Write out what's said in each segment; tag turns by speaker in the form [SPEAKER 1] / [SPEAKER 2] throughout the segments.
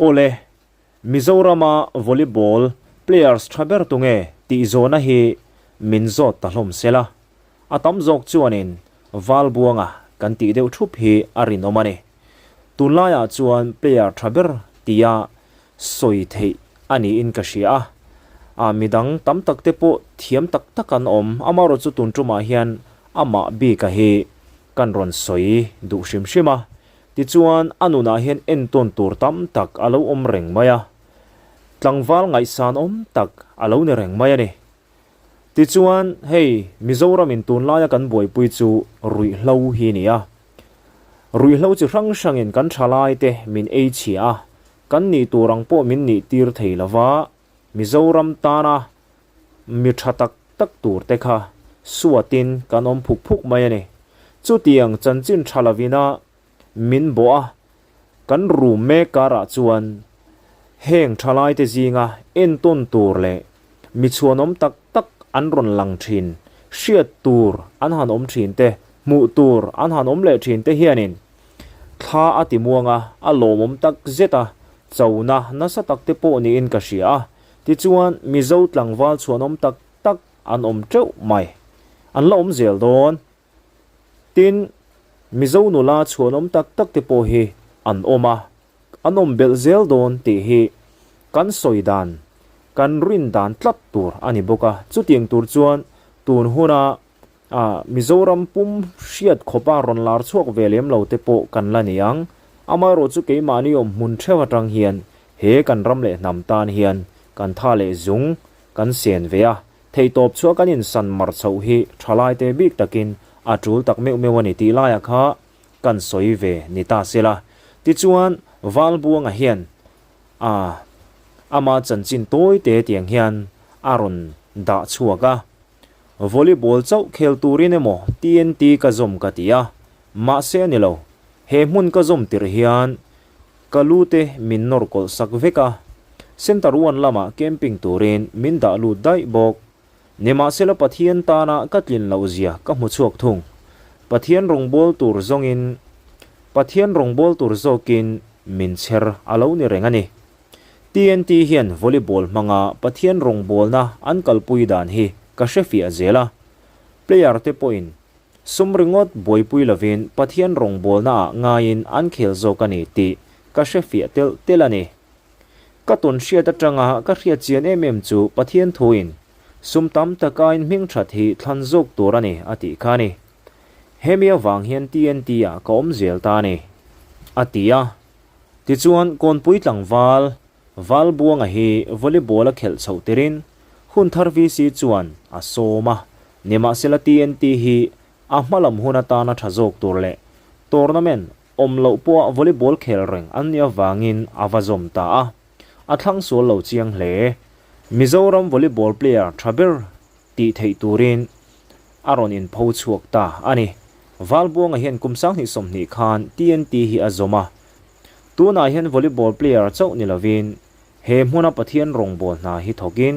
[SPEAKER 1] Awle, Mizorama volleyball players tha ber tunge tih zawhna hi min zawt ta hlawm sela, a tam zawk chuanin Valbuanga kan tih deuh thup hi a rinawm a ni. Tunlaiah chuan player tha ber tia sawi theih a niin ka hria a, a midang tam tak te pawh thiam tak tak an awm, amaherawhchu tun tumah hian amah bika hi kan rawn sawi duh hrim hrim a, tichuan a nunah hian entawn tur tam tak a lo awm reng mai a, tlangval ngaihsan awm tak a lo ni reng mai a ni. Tichuan, hei, Mizoramin tunlaia kan buaipui chu ruihhlo hi ni a. Ruihhlo chi hrang hrangin kan thalaite min ei chhia a, kan nih tur ang pawh min nih tir thei lo va, Mizoram tana mi tha tak tak tur te kha suatin kan awm phuk phuk mai a ni. Chutiang chanchin tha lovina min bawh a, kan rum mek karah chuan heng thalaite zinga entawn tur leh mi chhuanawm tak tak an rawn lang thin, hriat tur an han awm thin te, hmuh tur an han awm leh thin te hianin thla a ti muang a, a lawmawm tak zet a, chona nasa tak te pawh niin ka hria a, tichuan Mizo tlangval chhuanawm tak tak an awm teuh mai, an la awm zel dawn. Tin, Mizo nula chhuanawm tak tak te pawh hi an awm a, an awm belh zel dawn tih hi kan sawi dan, kan rin dan tlat tur a ni bawk a. Chutiang tur chuan tun huna Mizoram pum hriat khawpa rawn lar chhuak ve lem lo te pawh kan la ni ang. Amaherawhchu keimahni awm hmun theuh atang hian he kan ram leh hnam tan hian kan tha leh zung kan sen ve a, Theihtawp chhuah kan insan mar chhoh hi thalaite bik takin a tul tak meuh meuh a ni tih laia kha kan sawi ve ni ta se la. Tichuan, Valbuanga hian a ama chanchin tawi te tiang hian a rawn dah chhuak a. Volleyball chauh khel turin emaw TNT ka zawm ka ti a, mahse a ni lo. He hmun ka zawm tirh hian Ka lu te min nawr kawlh sak vek a, Center One lamah camping turin min dah lut daih bawk. Nimahsela Pathian tana ka tlin loh zia ka hmu chhuak thung. Pathian rawngbâwl tur zawngin Pathian rawngbâwl tur zawkin min chher a lo ni reng a ni. TNT hian volleyball hmanga Pathian rawngbâwlna an kalpui dan hi ka hrefiah zel a. Player te pawhin Sum ringawt buaipui lovin Pathian rawngbawlnaah ngaiin an khel zawk a ni tih ka hre fiah telh telh a ni. Ka tawn hriat atanga ka hriat chian em em chu Pathian thuin sum tam takain hming that hi thlan zawk tur a ni a tih kha a ni. Hemi avang hian TNT ah ka awm zel ta a ni, a ti a. Tichuan Kawnpui tlangval Valbuanga hi volleyball a khelh chhoh tirin Hunthar VC chuan a sawm a, nimahsela TNT hi a hmalam hun atana tha zawk tur leh tournament awm loh pawha volleyball khel reng an nih avangin a va zawm ta a, a thlang sual lo chiang hle. Mizoram volleyball player tha ber tih theih turin a rawn inpho chhuak ta a ni. Valbuanga hian kum 2020 khan TNT hi a zawm a, Tunah hian volleyball player chauh ni lovin he hmuna Pathian rawngbâwl hna hi thawkin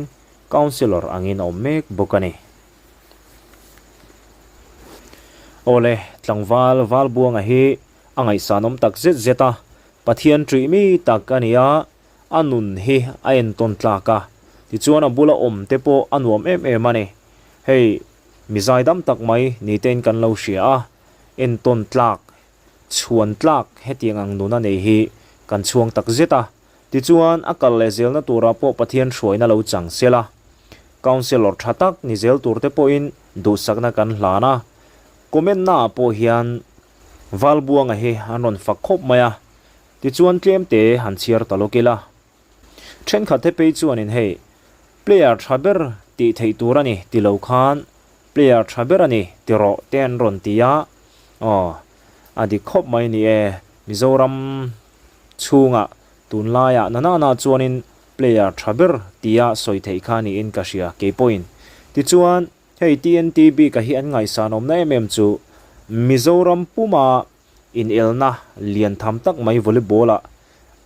[SPEAKER 1] councillor angin a awm mek bawk a ni. Awle, tlangval Valbuanga hi a ngaihsanawm tak zet zet a, Pathian ṭih mi tak a ni a, a nun hi a entawn tlak a, tichuan a bula awm te pawh a nuam em em a ni. Hei, mi zaidam tak mai ni tein kan lo hria a, entawn tlak Chhuan tlak hetiang ang nun a nei hi kan chhuang tak zet a, tichuan a kal leh zelna turah pawh Pathian hruaina lo chang sel a. Councellor tha tak ni zel turte pawhin duhsakna kan hlan a, comment naah pawh hian Valbuanga hi an rawn fak khawp mai a, tichuan tlemte han chhiar ta lawk ila. Thenkhat te phei chuanin hei player tha ber tih theih tur a ni ti lo khan player tha ber a ni ti rawh te an rawn ti a, aw a dik khawp mai ni e, Mizoram chhungah tunlaiah na nana chuanin player tha ber tia sawi theih kha niin ka hria keipawhin. Tichuan hei TNT bika hi an ngaihsan awmna em em chu Mizoram puma Inelna lian tham tak mai volleyball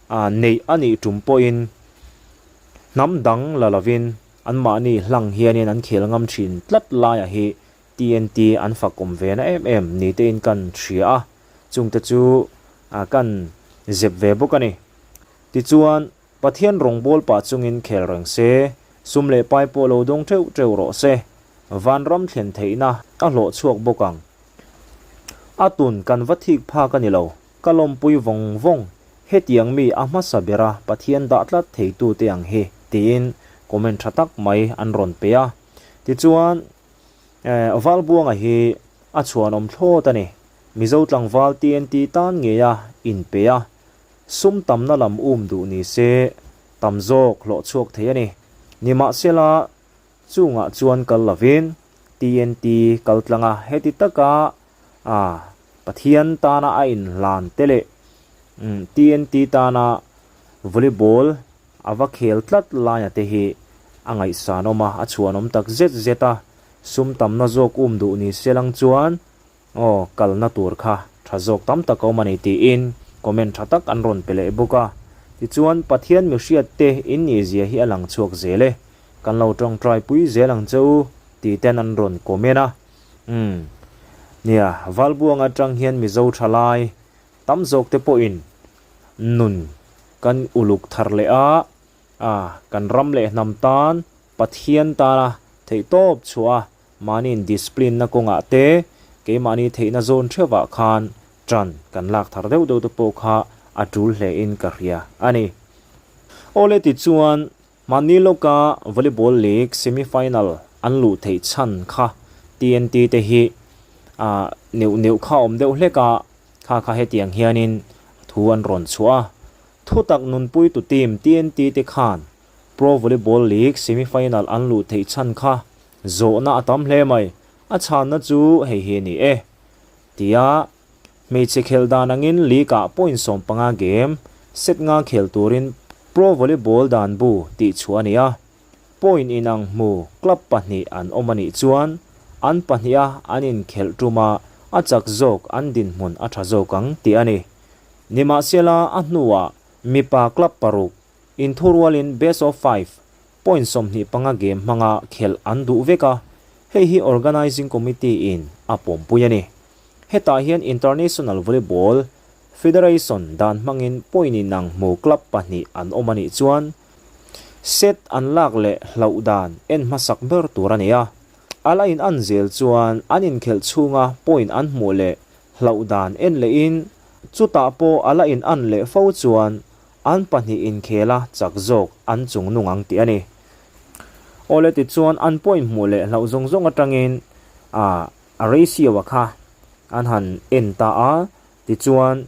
[SPEAKER 1] ah neih a nih tum pawhin hnam dang la lovin anmahni hlang hianin an khel ngam thin tlat laiah hi TNT an fak awm ve na em em ni tein kan hria a, chungte chu kan zep ve bawk a ni. Tichuan, Pathian rawngbawl pah chungin khel reng se, sum leh pai pawh lo dawng teuh teuh rawh se, vanram thlen theihna a hlawh chhuak bawk ang. A tun kan va thik phak a ni lo, ka lawmpui vawng vawng, hetiang mi a hmasa bera Pathian dah tlat theitute ang hi, tiin comment tha tak mai an rawn pe a. Tichuan, Valbuanga hi a chhuanawm thlawt a ni. Mizo tlangval TNT tan ngeia inpe a, sum tamna lam um duh ni se tam zawk hlawh chhuak thei a ni. Nimahsela, chungah chuan kal lovin TNT kal tlanga heti taka Pathian tana a inhlan te leh TNT tana volleyball a va khel tlat laia te hi a ngaihsanawm a, a chhuanawm tak zet zet a, sum tamna zawk um duh ni se lang chuan Aw, kalna tur kha tha zawk tam tak a awm a ni tiin comment tha tak an rawn pe leh bawk a. Tichuan, Pathian mihriat te in nih zia hi a lang chhuak zel e. Kan lo tawngtai pui zel ang che u tih ten an rawn comment a. Umm. Nia, Valbuang atang hian Mizo thalai tam zawk te pawhin nun kan uluk thar leh a, a kan ram leh hnam tan Pathian tana theihtawp chhuah a Mahniin discipline na kawngah te, keimahni theihna zawn theuhah khan ṭan kan lak thar deuh deuh te pawh kha a ṭul hle in ka hria a ni. Awle tichuan, mahni lawka Volleyball League semi-final an luh theih chhan kha TNT te hi ah neuh neuh kha awm deuh hlek a, kha kha hetiang hianin thu an rawn chhuah a. Thutak nunpuitu team TNT te khan Pro Volleyball League semi-final an luh theih chhan kha Zawhna a tam hle mai, a chhanna chu hei hi a ni e. Tia hmeichhe khelh dan angin league-ah point 15 game set nga khel turin Pro Volleyball dan bu tih chhuah a ni a. Point inang hmu club pahnih an awm a nih chuan an pahniha an inkhelh tuma a chak zawk an dinhmun a tha zawk ang tih a ni. Nimahsela a hnuah mipa club paruk inthurualin best of five Point 25 game hmanga khelh an duh vek a, hei hi Organising Committee in a pawmpui a ni. Hetah hian International Volleyball Federation dan hmangin point inang hmu club pahnih an awm a nih chuan set an lak leh hlauh dan en hmasak ber tur a ni a. A la in an zel chuan an inkhelh chhunga point an hmuh leh hlauh dan en lehin chutah pawh a la in an leh fo chuan An pahnih inkhela chak zawk an chung nung ang tih a ni. Awle tichuan an point hmuh leh hlauh zawng zawng atangin a ratio-a kha an han en ta a, tichuan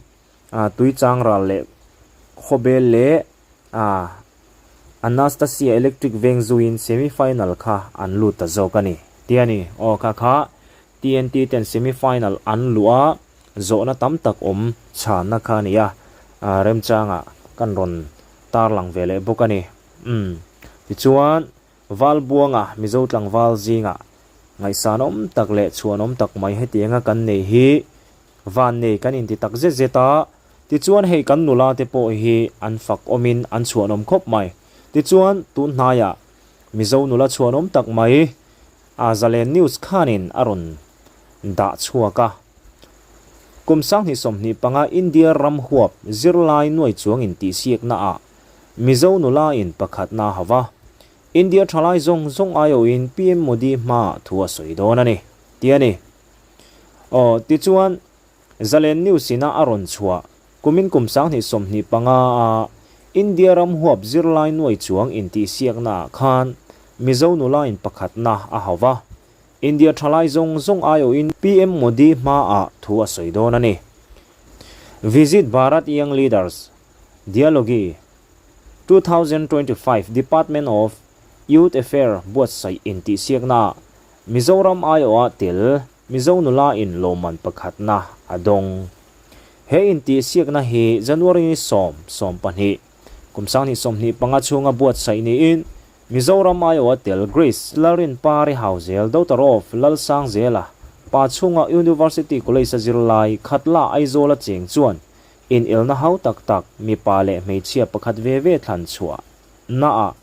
[SPEAKER 1] Tuichang ral leh Khawbel leh Anastasia Electric veng zuiin semi final kha an lut ta zawk a ni tih a ni. Aw kha kha TNT ten semi final an luh a. Zawhna tam tak awm chhanna kha a ni a, remchangah kan rawn tarlang ve leh bawk a ni. Umm. Tichuan, Valbuanga Mizo tlangval zingah ngaihsanawm tak leh chhuanawm tak mai hetianga kan nei hi vannei kan inti tak zet zet a, tichuan hei kan nula te pawh hi an fak awmin an chhuanawm khawp mai. Tichuan, tun hnaiah Mizo nula chhuanawm tak mai a Zalen News khanin a rawn dah chhuak a. Kum 2025 India ram huap zirlai nuai chuang intihsiakna ah Mizo nula in pakhatna a hauh a. India thalai zawng zawng aiawhin PM Modi hmaah thu a sawi dawn a ni, ti a ni. Aw, tichuan Zalen News ina a rawn chhuah kumin kum 2025 a India ram huap zirlai nuai chuang intihsiakna ah khan Mizo nula in pakhatna a hauh a. India thalai zawng zawng aiawhin PM Modi hmaah thu a sawi dawn a ni. Visit Bharat Young Leaders Dialogue 2025 Department of Youth Affair buatsaih intihsiaknaah Mizoram aiawha tel Mizo nula in lawmman pakhatna a dawng. He intihsiakna hi January ni sawm, sawmpahnih, kum 2025 chhunga buatsaih niin Mizoram aiawha tel Grace Lalrinpari Hauzel, daughter of Lalsangzela, pa chhunga University College-a zirlai Khatla Aizawla cheng chuan inelna hau tak tak mipa leh hmeichhia pakhat ve ve thlan chhuah naah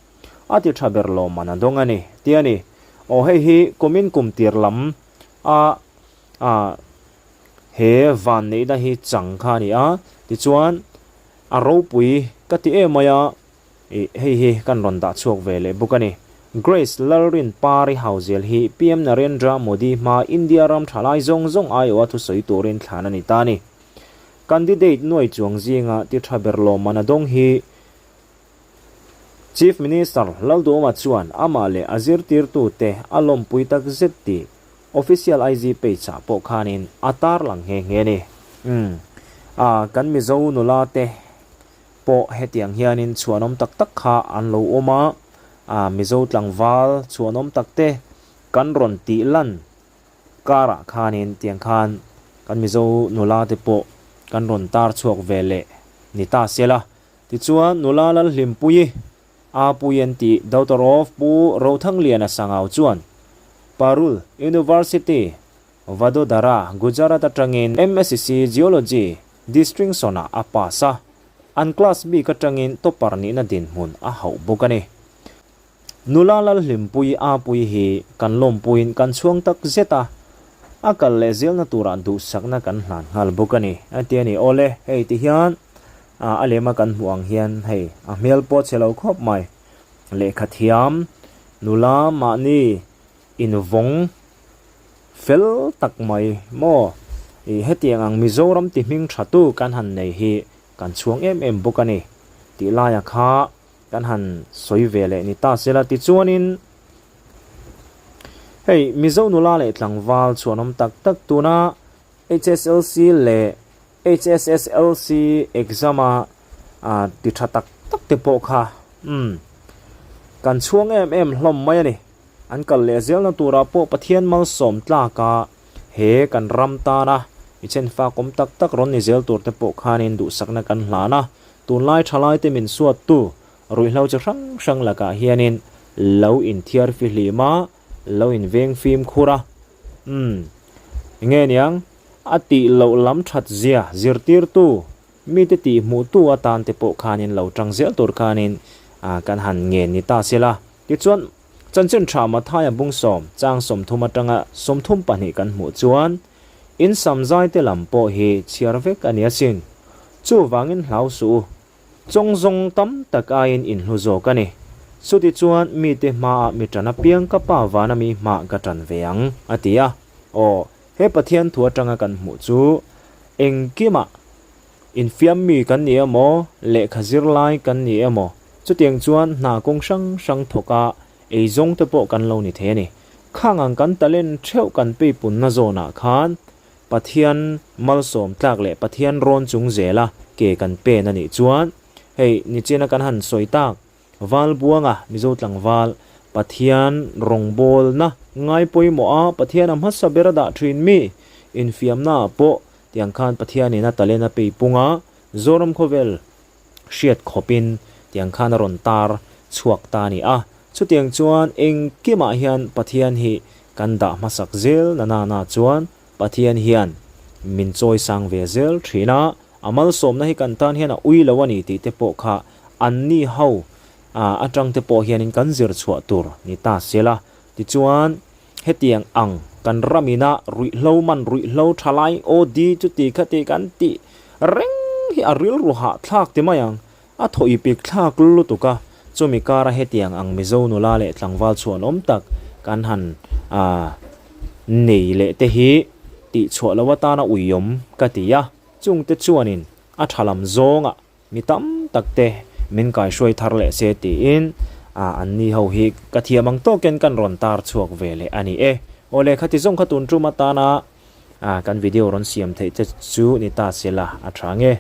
[SPEAKER 1] a ti tha ber lawmman a dawng a ni, ti a ni. Aw hei hi kumin kum tir lam a a he vanneihna hi chang kha a ni a, tichuan a ropui. ka ti em mai a, ih hei hi kan rawn dah chhuak ve leh bawk a ni. Grace Lalrin Pari Hauzel hi PM Narendra Modi hmaa India ram thalai zawng zawng aiawha thusawi turin thlan a ni ta a ni. Candidate nuai chuang zinga ti tha ber lawmman a dawng hi Chief Minister Lalduhoma chuan amah leh a zirtirtute a lawmpui tak zet tih Official IG page ah pawh khanin a tarlang nghe nghe a ni. Umm. Ah, kan Mizo nula te pawh hetiang hianin chhuanawm tak tak kha an lo awm a, ah Mizo tlangval chhuanawm tak te kan rawn tih lan karah khanin tiang khan kan Mizo nula te pawh kan rawn tar chhuak ve leh ni ta sela. Tichuan nula Lalhlimpuii A pui an tih Daughter of Pu Rothangliana Sangau chuan Parul University, Vadodara, Gujarat atangin MSc Geology Distinction-ah a pass a, an class bik atangin topper nihna dinhmun a hauh bawk a ni. Nula Lalhlimpui A pui hi kan lawmpuiin kan chhuang tak zet a, a kal leh zelna turah duhsakna kan hlan nghal bawk a ni, a ti a ni. Awle, hei tihian A lema kan hmuh ang hian hei a hmel pawh chhe lo khawp mai. Lehkha thiam nula mahni invawng fel tak mai maw ih hetiang ang Mizoram ti hming tha tu kan han nei hi kan chhuang em em bawk a ni tih laia kha kan han sawi ve leh ni ta sela tichuanin hei Mizo nula leh tlangval chhuanawm tak tak tuna HSLC leh HSSLC exam a ti tha tak tak te pawh kha umm kan chhuang em em hlawm mai a ni. An kal leh zelna turah pawh Pathian malsawm tlaka he kan ram tana mi chenfak awm tak tak rawn ni zel tur te pawh khanin duhsakna kan hlan a, tunlai thalaite min suattu ruihhlo chi hrang hrang lakah hianin lo inthiar fihlim a, lo inveng fimkhur a, umm enge niang? A tih loh lam that zia zirtirtu mite tih hmuhtu atan te pawh khanin lo tang zel tur khanin kan han ngen ni ta sela. Tichuan, chanchin tha Mathaia bungsawm chang 30 atanga 32 kan hmuh chuan in samzai te lam pawh hi chhiar vek a ni asin. Chuvangin hlau suh u. Chawng zawng tam tak aiin in hlu zawk a ni. Chutichuan mite hmaah mi tan apiang ka pa vana mi hmah ka tan ve ang, a ti a. Aw. He Pathian thu atanga kan hmuh chu engkimah infiam mi kan ni emaw, lehkha zirlai kan ni emaw, chutiang chuan hna kawng hrang hrang thawka eizawng te pawh kan lo ni thei a ni. Khang ang kan talent theuh kan peipunna zawnah khan Pathian malsawm tlak leh Pathian rawn chung zela ke kan pen a nih chuan hei nichina kan han sawi tak Valbuanga Mizo tlangval, Pathian rawngbawlna ngai pawimawh a Pathian a hmasa ber a dah thin mi, infiamna ah pawh tiang khan Pathianin a talent a pei pung a, Zoram khawvel hriat khawpin tiang khan a rawn tar chhuak ta a ni a. Chutiang chuan engkimah hian Pathian hi kan dah hmasak zel na na na chuan Pathian hian min chawi sang ve zel thin a, a malsawmna hi kan tan hian a ui lo a ni tih te pawh kha anni ho atang te pawh hianin kan zir chhuah tur ni ta sela. Tichuan, hetiang ang kan ramina ruihhlo man ruihhlo thalai OD chuti khati kan tih reng hi a rilru hahthlak ti mai ang. A thaw ipik thlak lutuk a, chumi kara hetiang ang Mizo nula leh tlangval chhuanawm tak kan han nei leh te hi tihchhuah lo atana uiawm ka ti a, chungte chuanin a tha lam zawngah mi tam tak te min kaihruai thar leh se tiin anni ho hi ka thiam ang tawkin kan rawn tar chhuak ve leh a ni e. Aw lehkha ti zawng kha tun tum atana kan video rawn siam theih te chu ni ta sela a tha nge.